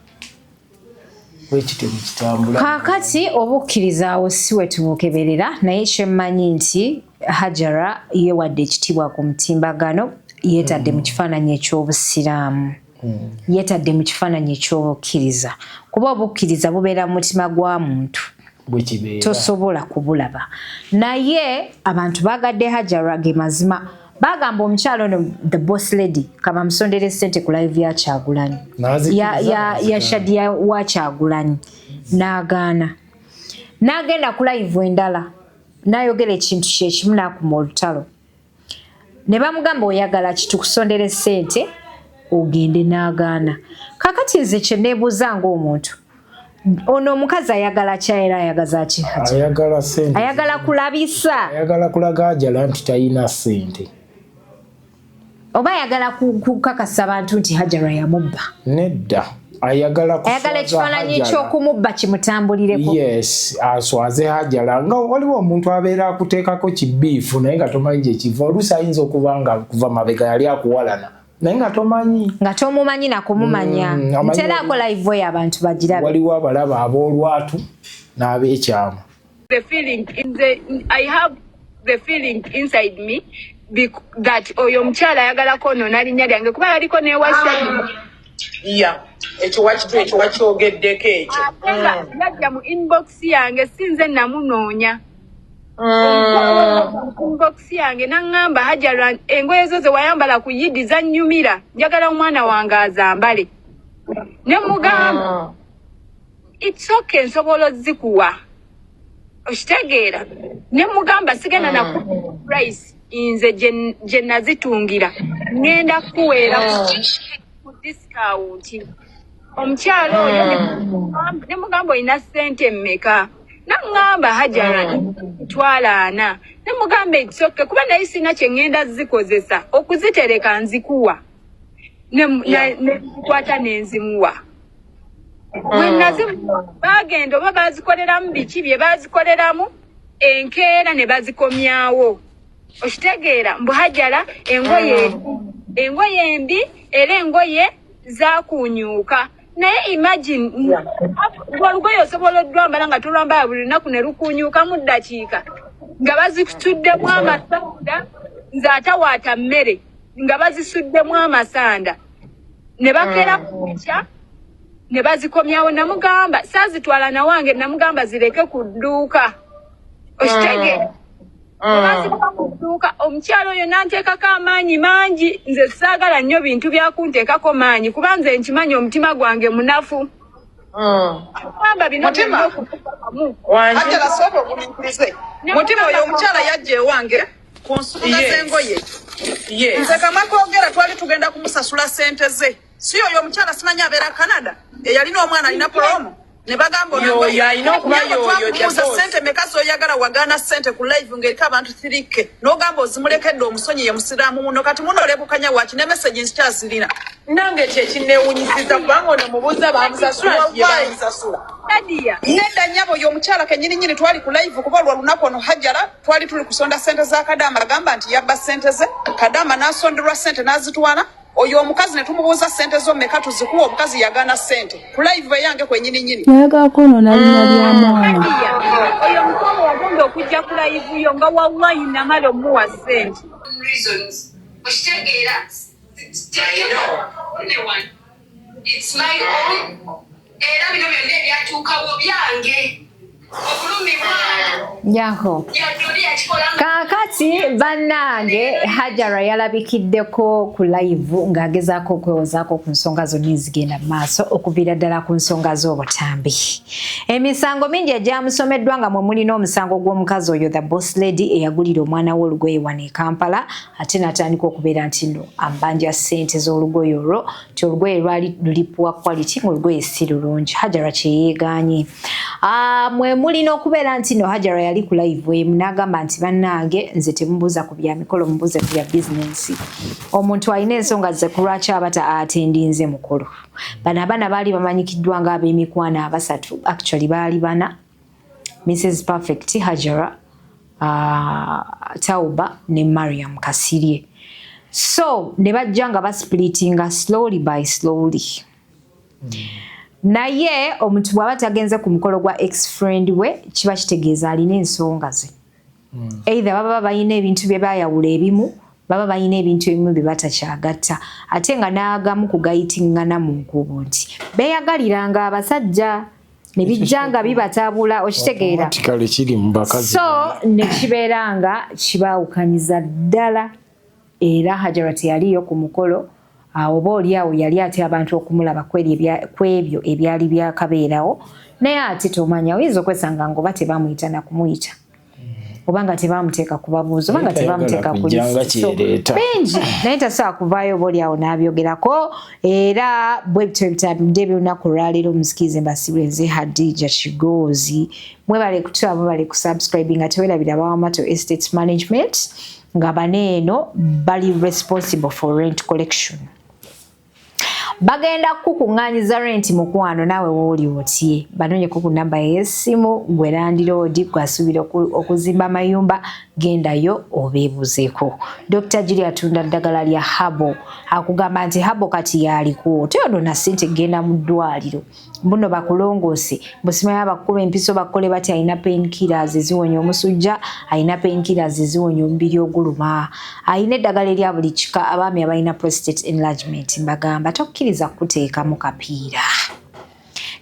bwekityo bwekitambula. Kaakati obukkiriza awo si we tumukeberera, naye kyemmanyi nti Hajara yeewadde ekitiibwa ku mutimbagano, yeetadde mu kifaananyi eky'obusiraamu, yeetadde mu kifaananyi eky'obukkiriza, kuba obukkiriza bubeera mu mutima gwa muntu. Bwekibeera. Tosobola kubulaba. Naye abantu bagadde Hajara, ge mazima. Bagamba omukyalo ono the boss lady kabamusondere sente ku live ya Kyagulanyi. N'azikiriza, Ya Shadia wa Kyagulanyi, n'agaana, n'agenda ku live endala n'ayogera ekintu kyekimu, n'akuma olutalo ne bamugamba, oyagala kitukusondere sente ogende? N'agaana. Kakati nze kye neebuuza ng'omuntu, ono omukazi ayagala ki? Era ayagaza ki Hajara? Ayagala sente. Ayagala kulabisa. Ayagala kulaga Hajara nti talina sente. Oba ayagala kukakasa abantu nti Hajara yamubba? Nedda, ayagala Ayagala kuswaza ekifaananyi Hajara. ky'okumubba kimutambulireko. Yes, aswaze Hajara. Nga waliwo omuntu abeera akuteekako kibiifu naye nga tomanyi gyekiva. Oluusi ayinza okuba nga kuva mabega yali akuwalana naye nga tomanyi. Nga tomumanyi nakumumanya. Nteraako live eyo abantu bagirabe. Waliwo abalaba ab'olwatu n'ab'ekyama. The feeling in the I have the feeling inside me that oyo omukyala ayagala kwonoona linnya lyange, kuba yaliko newasa. Ya, ekyo wakitu, ekyo wakyogeddeko ekyo. Ate nga yajja mu inbox yange, si nze namunoonya. Inbox yange naŋŋamba, Hajara, engoye zo ze wayambala ku Yidi zannyumira, njagala omwana wange azambale. Ne mugamba, it's okay, nsobola ozikuwa, okitegeera? Ne mugamba, sigenda na price, nze gye nazitungira ŋŋenda kukuweera ku discount. Omukyalo oyo ne mugamba, olina ssente mmeka? Naŋŋamba, "Hajara, twala ana." Ne mugamba, "It's okay," kuba naye sina kye ŋŋenda zikozesa, okuzitereka nzikuwa. Ne nkwata ne nzimuwa. Bwe nazimuwa, baagenda oba baazikoleramu biki bye baazikoleramu, enkeera ne bazikomyawo. Okitegeera? Mbu, "Hajara, engoye embi, era engoye zaakuunyuuka." Naye imagine, olugoye osobola oddwambala nga tolwambala buli lunaku ne lukuunyuuka mu ddakiika, nga bazituddemu amasanda. Nze atawaata mmere, nga bazisuddemu amasanda, ne bakeera ku makya ne bazikomyawo. Namugamba saazitwala nawange, namugamba zireke ku dduuka. Okitegeera? Bazireka ku dduuka. Omukyalo oyo nanteekako amaanyi mangi. Nze saagala nnyo bintu byakunteekako maanyi, kuba nze nkimanyi omutima gwange munafu. Gamba bino Mutima. byonna okuvamu. Hajara, sooka ogumiikirize. Mutima, oyo omukyala yajja ewange ku nsonga z'engoye. Nze kamwa koogera, twali tugenda kumusasula ssente ze. Si oyo omukyala, simanyi abeera Canada, eyalina omwana alina promo, ne bagamba ono Yoyo engoye. alina okuba Nyabo, yoyo, twakubuuza the boss. ssente meka z'oyagala, wagaana ssente ku live ng'eriko abantu 3K, n'ogamba ozimulekedde, omusonyiye, musiraamu muno. Kati muno olebukanya waki? Ne message nzikyazirina. Nange kyekinneewunyisiza, kubanga ono mubuuza bamusasula nti ye Wallahi. bamusasula. Nadia. Nedda nnyabo, oyo omukyala kennyini twali ku live, kuba olwo olunaku ono Hajjala twali tuli kusonda ssente za Kadama. Agamba nti yabba ssente ze Kadama, n'asonderwa ssente n'azitwala. Oyo omukazi ne tumubuuza, "Ssente zo mmeka tuzikuwa?" Omukazi yagaana ssente ku live eyange kwennyini nnyini. Nayagala kwonoona linnya lya mwana. Nadia, oyo omukyala yagenda okujja ku live yo nga wallahi namala omuwa ssente. Reasons, okitegeera? One, it's my own. Era bino byonna ebyatuukawo byange, obulumi bwange. Yaho. Yadde oli yakikola. Kaakati bannange, Hajara yalabikiddeko ku live ng'agezaako okwewozaako ku nsonga zonna ezigenda mu maaso, okuviira ddala ku nsonga z'obutambi. Emisango mingi egyamusomeddwa, nga mwe mulina omusango gw'omukazi oyo, the boss lady, eyagulira omwana we olugoye wano e Kampala, ate n'atandika okubeera nti no ambanja ssente z'olugoye olwo, nti olugoye lwali luli poor quality, ng'olugoye si lulungi. Hajara kyeyeegaanye. Mwe mulina okubeera nti no Hajara yali ku live emu n'agamba nti, "Bannange, nze temubuuza ku bya mikolo, mubuuze ku bya bizinensi." Omuntu alina ensonga ze ku lwaki aba atendinze mukolo. Bano abaana baali bamanyikiddwa ng'ab'emikwano abasatu, actually baali bana: Mrs Perfect, Hajara, Tauba ne Mariam Kasirye. So ne bajja nga basplitinga slowly by slowly. Naye omuntu bw'aba tagenze ku mukolo gwa ex friend we, kiba kitegeeza alina ensonga ze. Either baba balina ebintu bye bayawula ebimu, baba balina ebintu ebimu bye batakyagatta, ate nga n'agamu kugayitiŋŋana mu nkubo nti beeyagaliranga abasajja ne bijja nga bibatabula. Okitegeera? Automatically kiri mu bakazi. So ne kibeera nga kibaawukanyiza ddala. Era Hajara teyaliyo ku mukolo awo, oba oli awo yali ate abantu okumulaba kwebyo ebyali byakabeerawo. Naye ate tomanya, oyinza okwesanga nga oba tebamuyita nakumuyita, oba nga tebamuteeka ku babuuzi, oba nga Naye tayagala tebamuteeka ku kujja nga list. So, kyereeta. bingi, naye tasobola kuvaayo oba oli awo n'abyogerako. Era bwe bityo bitambudde ebyolunaku olwaleero. Omusikize mbasibwe nze Hadija Kigozi. Mwebale kutulaba, mwebale kusubscribe, nga tewerabira Bawamato Estate Management, nga baneeno bali responsible for rent collection. Bagenda kukuŋŋaanyiza rent, mukwano, naawe wooli otye, banoonyeko ku namba ey'essimu. Gwe landlord gwasuubira okuzimba amayumba, gendayo obeebuzeeko. Dr Julia atunda ddagala lya herbal, akugamba nti herbal kati yaliko. Toyonoona ssente genda mu ddwaliro mbuno bakulongoose, busimayo abakuba empiso bakole bati. Alina painkillers eziwonya omusujja, alina painkillers eziwonya omubiri oguluma, alina eddagala erya buli kika. Abaami abalina prostate enlargement, mbagamba tokkiriza kuteekamu kapiira,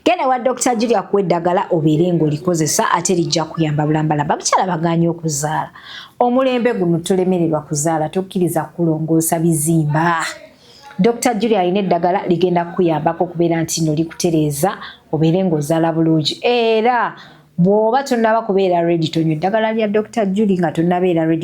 genda wa Dr Julia akuwa eddagala obeere ng'olikozesa, ate lijja kuyamba bulambalamba. Bakyala baganye okuzaala, omulembe guno tulemererwa kuzaala, tokkiriza kulongoosa bizimba. Dr Julia alina eddagala ligenda kukuyambako okubeera nti no likutereeza obeere ng'ozaala bulungi. Era bw'oba tonnaba kubeera ready, tonywa eddagala lya Dr Julie nga tonnabeera ready.